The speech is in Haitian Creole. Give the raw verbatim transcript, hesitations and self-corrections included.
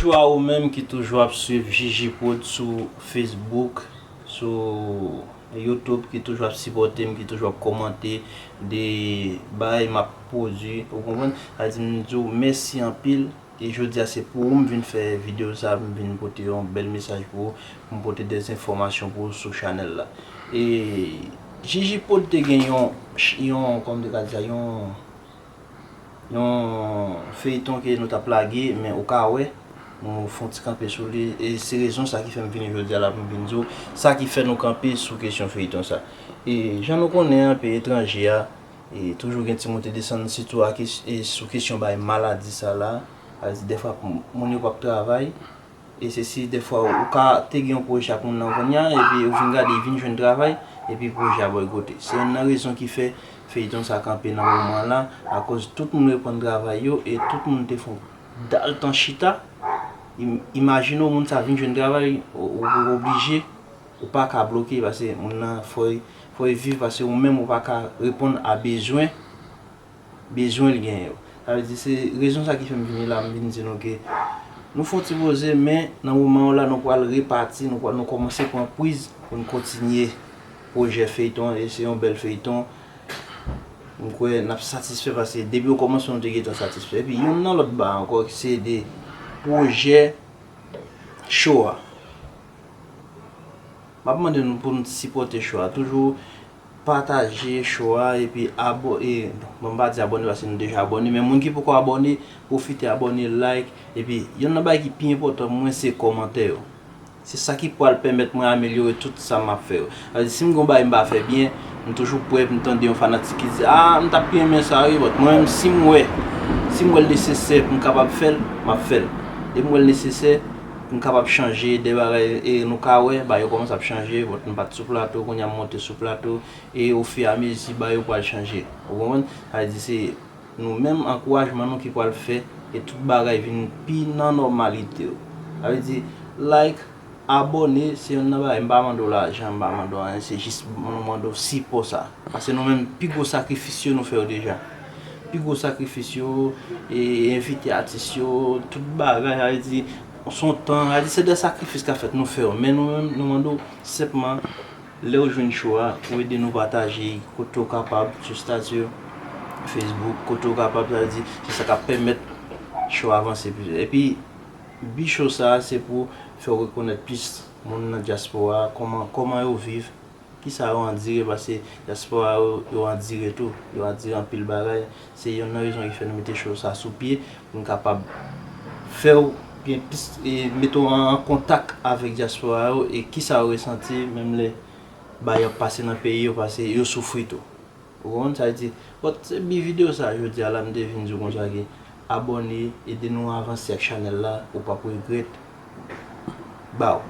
Bonjou a ou menm ki toujou ap swiv Jiji Prod sou Facebook, sou YouTube, ki toujou ap sipòte m, ki toujou ap kòmante de bagay m ap pwodui, ou konprann? Sa di m di w mèsi anpil. E jodi a se pou ou m vin fè videyo sa, m vin pote yon bèl mesaj pou ou, m pote de enfòmasyon pou ou sou chanèl la. E Jiji Prod te gen yon, yon, kòman te ka di sa, yon, yon feyton ke nou t ap lage, men ou ka wè, nou fè yon ti kanpe sou li, e se rezon sa ki fè m vini jodi a la pou m vin di w sa ki fè nou kanpe sou kesyon feyton sa. E jan nou konnen an, peyi etranje a, e toujou gen ti moute desann, sitou a kes-, e sou kesyon bay maladi sa la. Sa vle di, dèfwa, m-, moun yo p ap travay. E se si dèfwa ou ka te gen yon pwojè ak moun nan kounye a, epi ou vin gade, vin jwenn travay, epi pwojè a bòykote. Se youn nan rezon ki fè feyton sa kanpe nan moman la, akoz tout moun reprann travay yo, e tout moun te fè yon dal tan chita. Im-, imajine w, moun sa vin jwenn travay, ou, ou, ou oblije, ou pa ka bloke, paske moun nan fò, fò l viv, paske ou menm ou pa ka reponn a bezwen, bezwen l genyen yo. Sa vle di, se rezon sa ki fè m vini la, m vin di nou ke nou fè yon ti poze, men nan moman yo la, nou pral repati, nou pral, nou kòmanse pran priz pou n kontinye pwojè feyton an, e se yon bèl feyton. M kwè n ap satisfè, paske depi okòmansman nou te gentan satisfè. Epi youn nan lòt ba ankò, se de pwojè cho a. M ap mande nou pou n sipòte cho a. Toujou pataje cho a, epi abo-, e, bon, m pa di abòne paske nou deja abòne, men moun ki poko abòne, pwofite abòne, like, epi youn nan bagay ki pi enpòtan pou mwen se kòmantè yo. Se sa ki pral pèmèt mwen amelyore tout sa m ap fè yo. Sa vle di, si m gen yon bagay m pa fè byen, m toujou prè pou m tande yon fanatik ki di, "Ah, m t ap pi renmen sa wi," but mwen menm, si m wè, si m wè l nesesè pou m kapab fè l, m ap fè l. Depi m wè l nesesè pou m kapab chanje de bagay, e nou ka wè, bagay yo kòmanse ap chanje, but m pa t sou plato, kounye a m monte sou plato, e ofiramezi, bagay yo pral chanje. Ou konprann? Sa vle di, se nou menm, ankourajman nou ki pral fè ke tout bagay vin pi nan nòmalite yo. Sa vle di, like, abòne, se youn nan bagay, m pa mande w lajan, m pa mande w anyen, se jis nou mande w sipò sa. Paske nou menm, pi gwo sakrifis yo, nou fè yo deja. Pi gwo sakrifis yo, e envite atis yo, tout bagay, sa vle di, se yon tan, sa vle di, se de sakrifis k ap fèt, nou fè yo. Men nou menm, nou mande w senpman, lè w jwenn cho a, ou ede nou pataje kote w kapab, sou estati, Facebook, kote w kapab, sa vle di, se sa k ap pèmèt cho a avanse plis. Epi, bi cho sa a, se pou fè w rekonèt plis moun nan dyaspora a, kòman, kòman yo viv, kisa yo andire, paske dyaspora yo, yo andire tou, yo andire anpil bagay. Se youn nan rezon ki fè nou mete cho sa sou pye, pou n kapab fè w gen plis, e mete w an, an kontak avèk dyaspora yo, e kisa yo resanti, menm lè bagay ap pase nan peyi yo, paske yo soufri tou. Ou konprann sa vle di? But se bi videyo sa jodi a la, m te vin di w konsa ke abòne, ede nou avanse ak chanèl la, ou p ap regrèt. Baw.